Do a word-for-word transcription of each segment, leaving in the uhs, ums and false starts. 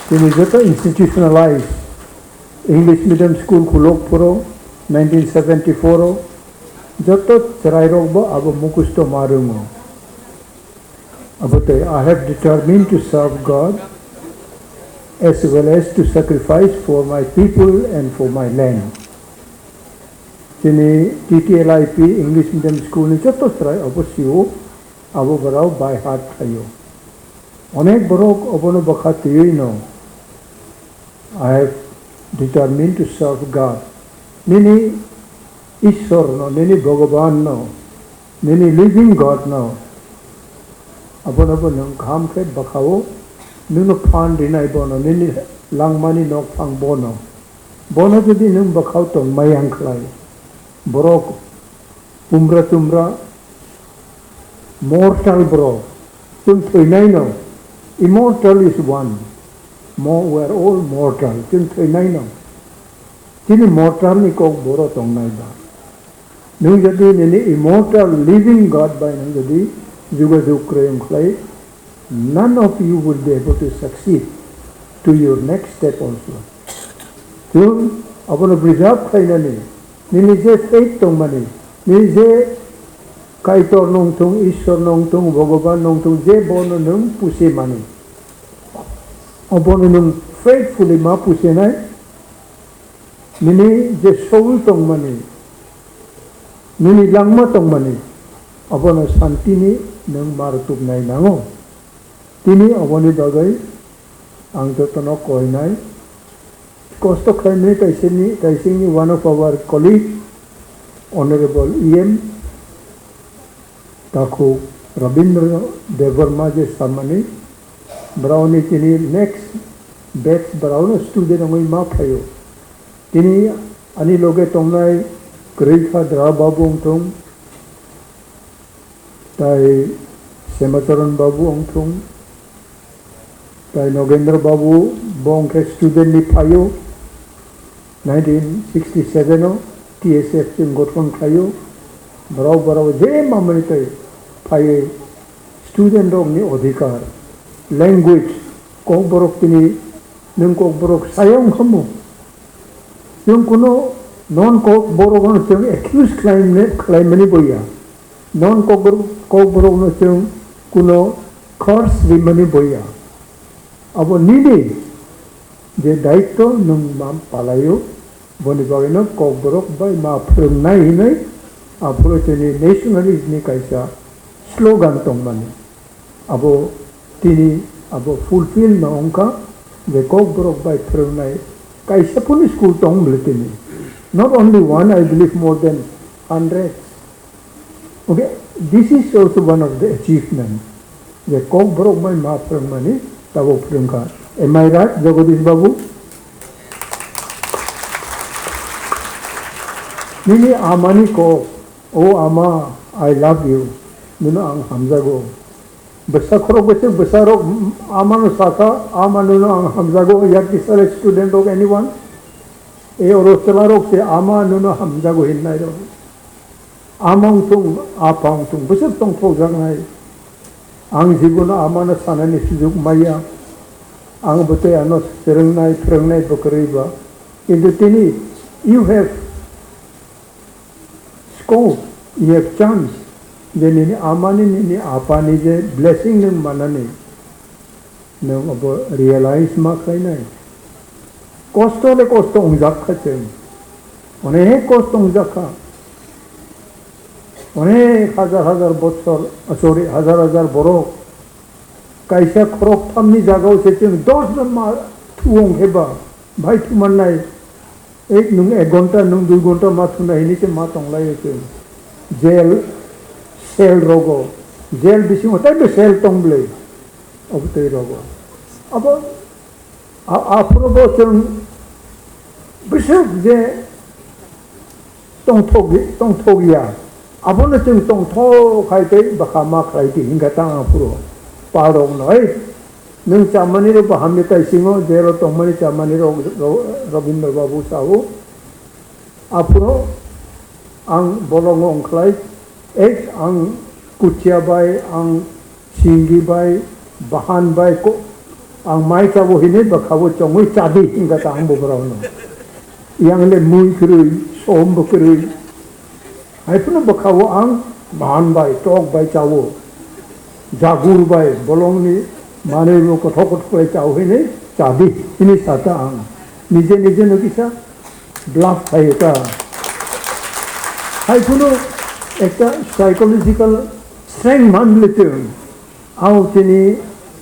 Chini joto institutionalized English medium school khulok phuru nineteen seventy-four o joto chwrairokbo abo mukhusto ma rwngo. Abo tei, "I have determined to serve God as well as to sacrifice for my people and for my land." Chini T T L I P English medium school ni joto chwrai abo sio, abo borok by heart khaio. Onek borok obono bwkha twiwi no, "I have determined to serve God." Nini Ishwar no, nini Bhagavan no, nini living God no, abono bo nwng kaham khe bwkhao, nwngno phan rinai bono, nini langmani nokphang bono. Bono jodi nwng bwkhao tongmai ang khlai, borok pumra tumra, mortal borok, chwng thwinaino, immortal is one, mo-, we are all mortal, chwng thwinaino. Chini mortal ni kok boro tongnai ba. Nwng jodi nini immortal living God bai nwng jodi jugajug kwrwi wng khlai, none of you will be able to succeed to your next step also. Chwng abono preserve khlainani, nini je faith tongmani, nini je Kaitor nongthung, Ishwar nongthung, Bhagavan nongthung, je bono nwng pusimani, obono nwng faithfully ma pusinai, nini je soul tongmani, nini langma tongmani, abono santini nwng ma rwtubnai nango. Tini oboni bagwi ang jotono koinai. Kosto khlaimani taisini, taisingni one of our colleague, Honorable E M Takhuk Rabindra Debbarma je samani, borokni tini next batch borokno student wngwi ma phaio. Tini ani loge tongnai kwrwi kha Dra Babu wngthung, tai Semacharan Babu wngthung, tai Nogendra Babu, bo wngkhe student ni phaio, nineteen sixty seven o T S F chwng gothon khlaio, borok borok je mamani tai phaiwi student rokni odhikar, language, Kokborok tini nwng Kokborok saya wngkha mo? Chwng kuno non Kokborokno chwng accuse khlaimani, khlaimani boya. Non Kokborok, Kokborokno chwng kuno khorch rimani boya. Abo nini je daitto nwng ma palaio, boni bagwino Kokborok bai ma phwrwngnai hinwi aphuru chini nationalist ni kaisa slogan tongmani. Abo tini abo fulfill no wngkha je Kokborok bai phwrwngnai kaisa phano school tong bwle tini. Not only one, I believe more than hundreds. Okay, this is also one of the achievement. Je Kokborok bai ma phwrwngmani tabok phwrwngkha. Am I right, Jagadish Babu? Nini amani kok, "O ama, I love you," nono ang hamjago. Bwsa khorok bwswk bwsarok amano sakha, "Ama, nono ang hamjago," yat kisale student rok anyone? E oro chwlarok se, "Ama, nono hamjago," hinnairok. Ama wngthung, apa wngthung, bwswk tongthokjaknai. Ang jibono amano sanani sujuk maya. Ang bwtwi ano swrwngnai, phwrwngnai bwkrwi ba. Kintu tini, you have scope, you have chance, je nini amani, nini apani je blessing nwng manani, nwng abo realize ma khlainai. Kosto le kosto wngjak kha chwng. Onek kosto wngjak kha. Onek hajar hajar bochor, sorry, hajar hajar borok. Kaisa khorok thamni jagao se chwng dos jon ma thuwong khe ba, bai thumannai. Ek nwng ek ghonta, nwng dui ghonta ma thuna hini se ma tonglaio chwng. Jail, cell rogo. Jail bisingo taibo cell tong bwle. Obo twi rogo. Abo, a-, aphuru bo chwng bwswk je tongthok, tongthok ya. Abono chwng tongthok khai tei bwkha ma khlai di hinkha tang aphuru. Palrok no, ei, nwng chamani rok bo hamya tai singo, jero tongmani chamani rok, ro-, Rabindra Babu sao. Aphuru ang bolongo wngkhlai, ek ang Kuchia bai, ang Singi bai, Bahan bai, ko-, Ang mai chabo hinwi bwkhao chongwi chadi hinkha ta ang bo borokno. Yang le mui kwrwi, som bo kwrwi. Hai phano bwkhao ang man bai, tok bai chao. Jagur bai, bolongni manwi bo kothok kothok khlai chao hinwi chadi hinwi sata ang. Nije nije no kisa bluff khaio ta. Hai phano ekta psychological strength man le chwng. Ang chini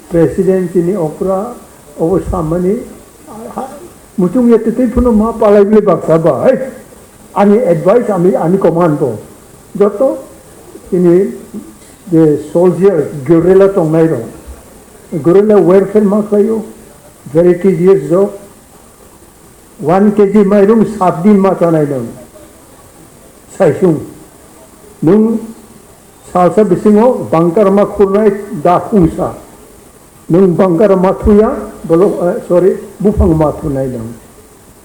president, chini okra, obo samani, ha, muchung ya twi phano ma palai bile baksa ba, hai. Ani advice, ani, ani command bo. Joto chini je soldier, guerrilla tongnai rok. Guerrilla warfare ma khlaio, very tedious job. One K G mairung sat din ma chanai nung. Saisung. Nung salsa bisingo bangkar ma khurnai da khungsa. Nung bangkar ma thuya, bolo, eh, sorry, buphang ma thunai nung.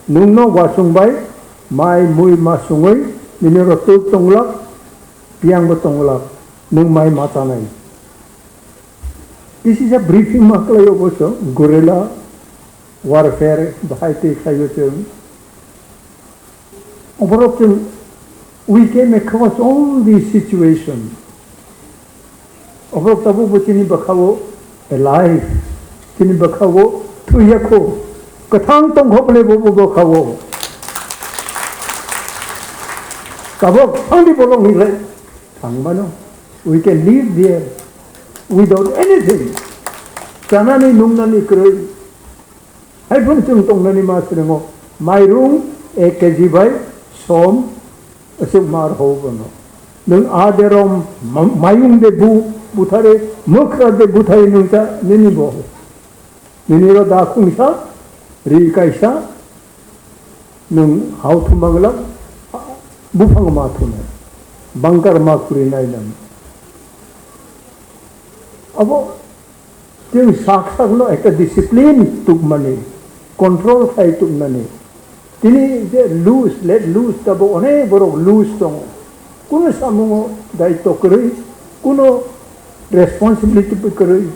Nung no wasung bai, mai mui ma sungui, nini ro tuk tonglak, piang bo tonglak, nung mai ma chanai. This is a briefing ma khlai obo so, guerrilla warfare bahai twi khlaio chwng. Oborok chwng, we came across all these situations. Oborok tabuk bo chini bwkhao alive, chini bwkhao thwiya kho, kwthang tongkho bole bo bo bwkhao. Tabuk thangdi bolong hinglai thangmano, we can live there without anything. Chanani nungnani kwrwi. Hai phano chwng tongnani ma swngo, mairung ek K G bai som aswk mar ho bono. Nwng a derom ma-, mayung de bu buthare, mwkhra de buthai nwng cha nini bo. Nini ro da khungsa, ri kaisa, nwng hao thumang lak, buphang ma thunai, bangkar ma khuri nai nang. Abo Chwng sak sakno ekta discipline tukmani, control khai tukmani. Tini je loose, let loose, tabuk onek borok loose tongo. Kuno samungo daityo kwrwi, kuno responsibility bo kwrwi.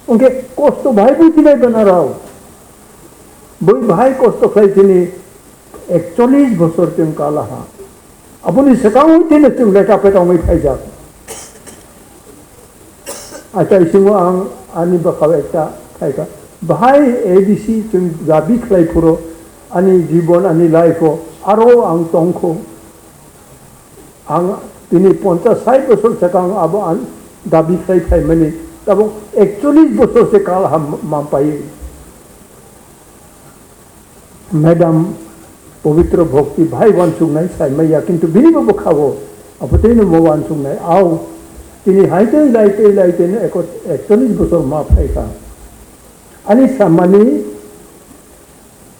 Hwnkhe kosto bahai bujinai bana rao. Bui bahai kosto khlai tini ekchollish bosor chwng kalaha. Aboni swkang tini chwng lekha peta wngwi phaijak. Acha isingo ang ani bwkhao ekta khaikha. Bahai A D C chwng dabi khlai phuru ani jibon, ani life o aro ang tongkho. Ang tini ponchas sait bosor swkang abo ang dabi khlai phaimani. Tabuk ekchollish bosor se kal ham mampaiwi. Madam Pabitra Bhakti bahai uansuknai saimaya, kintu bini bo bwkhao abo tei no bo uansuknai. Au, tini hai tei lai tei lai tei no eko-, ekchollish bosor ma phai kha. Ani samani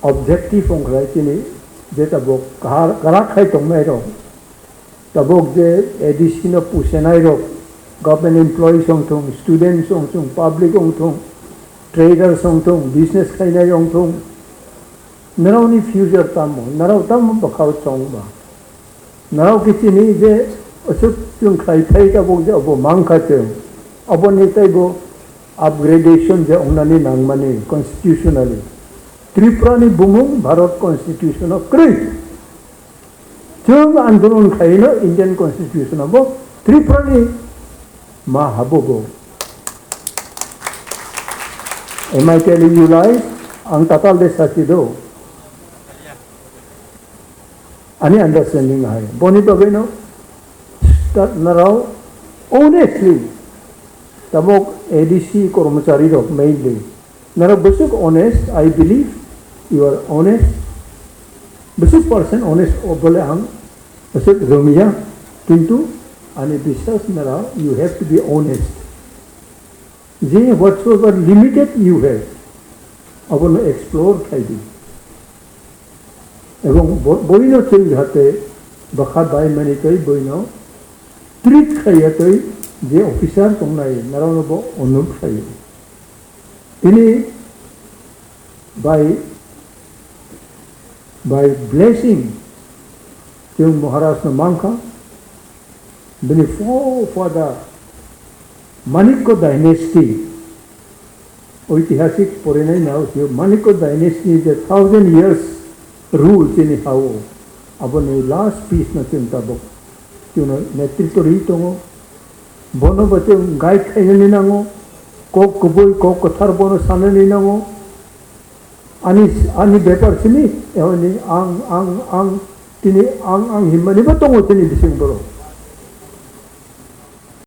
objective wngkhlai tini je tabuk kahar, karak khai tongnai rok. Tabuk je A D C no pusenai rok, government employees wng thung, students wng thung, public wng thung, traders wng thung, business khainai wng thung, norokni future tamo, norok tamo bwkhao chong ba? Norok khe chini je aswk chwng khlai phai tabuk je obo mang kha chwng, oboni teibo upgradation je wngnani nangmani constitutionally. Tripura ni bumung Bharat Constitution o kwrwi. Chwng andolon khaino Indian Constitution o bo Tripura ni ma habo bo. Am I telling you lies? Ang tatal de sachi do. Ani understanding hai. Boni bagwi no ta-, narao honestly tabuk A D C kormochari rok mainly Naro bwswk honest, I believe you are honest. Bwswk percent honest o bole ang bwswk romya, kintu ani biswas naro you have to be honest. Je whatsoever limited you have, abono explore khai di. Ebong bo-, boino chwng jahate bwkha bai mani tei boino treat khaiya tei je officer tongnai, narono bo onuk khaio. Tini by, by blessing, chwng Maharaj no mankha, bini forefather Manikya dynasty, Oitihasik porinai nao sio Manikya dynasty ni je thousand years rule chini hao. Aboni last piece no chwng tabuk. Chwngno netritwo rwi tongo. Bono bo chwng guide khainani nango. Kok kubui, kok kwthar bono sanani nango. Ani, ani bepar simi, ehoni ang, ang, ang, tini ang, ang himmani bo tongo tini bising borok.